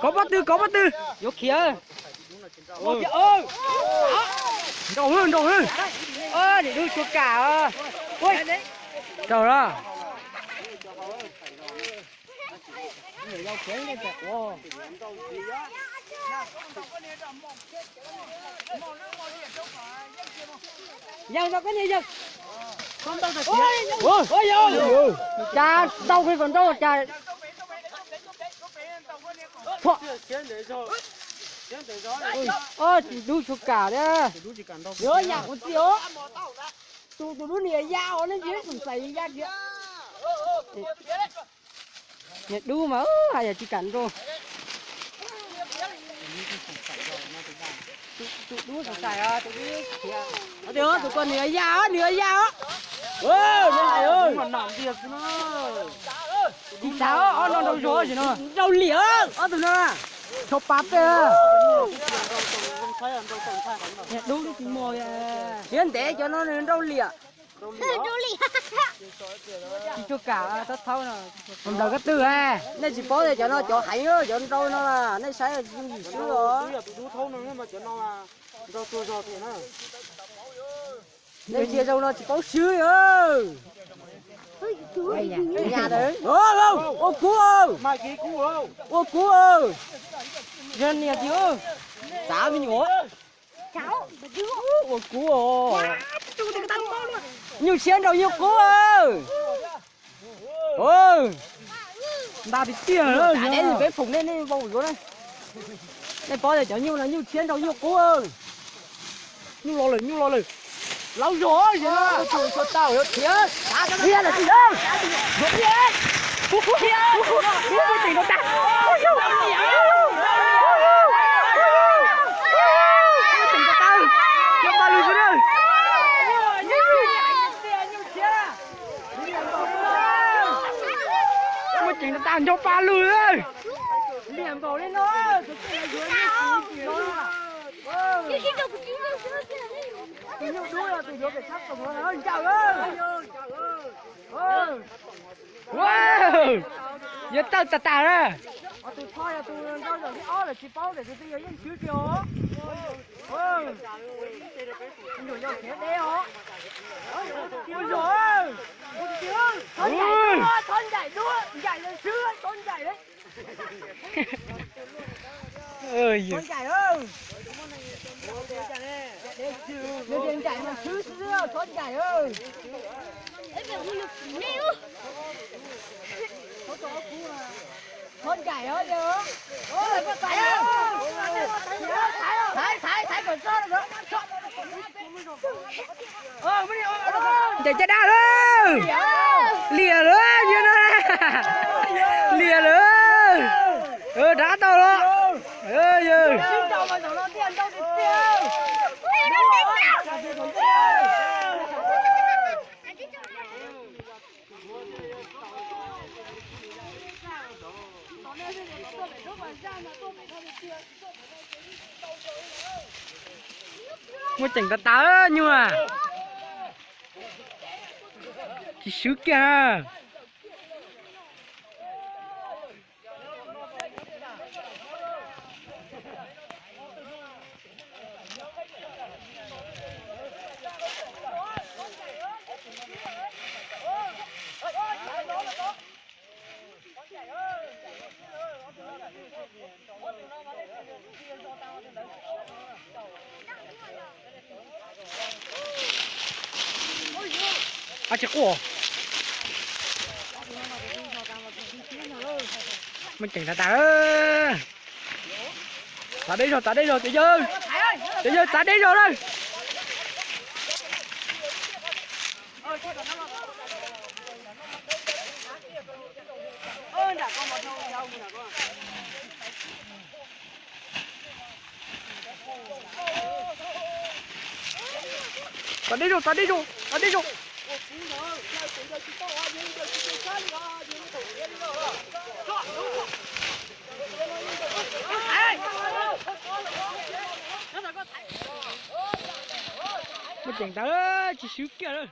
Kov pob tw, kov pob tw. Yuav khiav. Nraus, nraus. Niam dub tshua kam. Raug lawm. Yeej rau koj niag yeej. Cas ntau pes kom nraus cas. Tsis dub tshua kam li. Yuav yam kuv txiv os. Tus tus dub niam ya os, nej tsis xum xais ya kiag. Niam dub mas haj yam tsis kam nraus. Tus dub xum xais, tus dub khiav. Tus ko nws ya, nws ya. Tsis xav ob no nraus zog sim no. Nraus liam ob tug no. Tshau pa peb. Niam dub tsis muaj. Siab ntev cov no nws nraus liam. Tsis tshua kam, thaub thaub no. Nplawg kab twg, nej tsis paub tias cov no cov heev, cov nraus no nej saib yim swb os. Nej ntsia zoo no tsis paub swb. Ua kub, ua kub. Yog niag txiv, txav me nyuam. Ua kub. Nyuj tshiab nraus nyuj qub. Nta tiag tiag. Peb phoom nej, nej vau yuav na. Nej paub tias cov nyuj no nyuj tshiab nraus nyuj qub. Nyuj los lawm, nyuj los lawm. Laub zog, tau thiab. Thiab lawm tsis yog. Muaj ceem rau tag. Muaj ceem rau tag. Nyob pa lug xwb na. Muaj ceem rau tag, nyob pa lug. Liam npaum li no, tus twg yuav nyuj qub no. Tus nyuj dub no tus yuav pem sab toom no ncaws. Yuav tawg tas tas na. Tus txho yog tus nraus zaum thib ob lawm tsis paub tias tus twg yog yeej swb kiag os. Nyuam yaus khiav deb os. Ua zog, txhob ncaim duab, txhob ncaim duab, ncaim li swb, txhob ncaim li. Txhob ncaim, ncaim mas swb xwb, txhob ncaim. Txhob ncaim os. Thaiv, thaiv, thaiv kom tso. Ncaim caj dab lawm. Liam lawm yawg no. Liam lawm. Rov tau los. Muaj ceem tas tas nyuj. Tsis swb kiag na. Ab tsis quaj. Muaj ceem tas tas. Txav deb zog, txav deb zog, txiv yawg. Txiv yawg, txav deb zog lawm. Txav deb zog, txav deb zog, txav deb zog. Muaj ceem tas, tsis swb kiag lawm.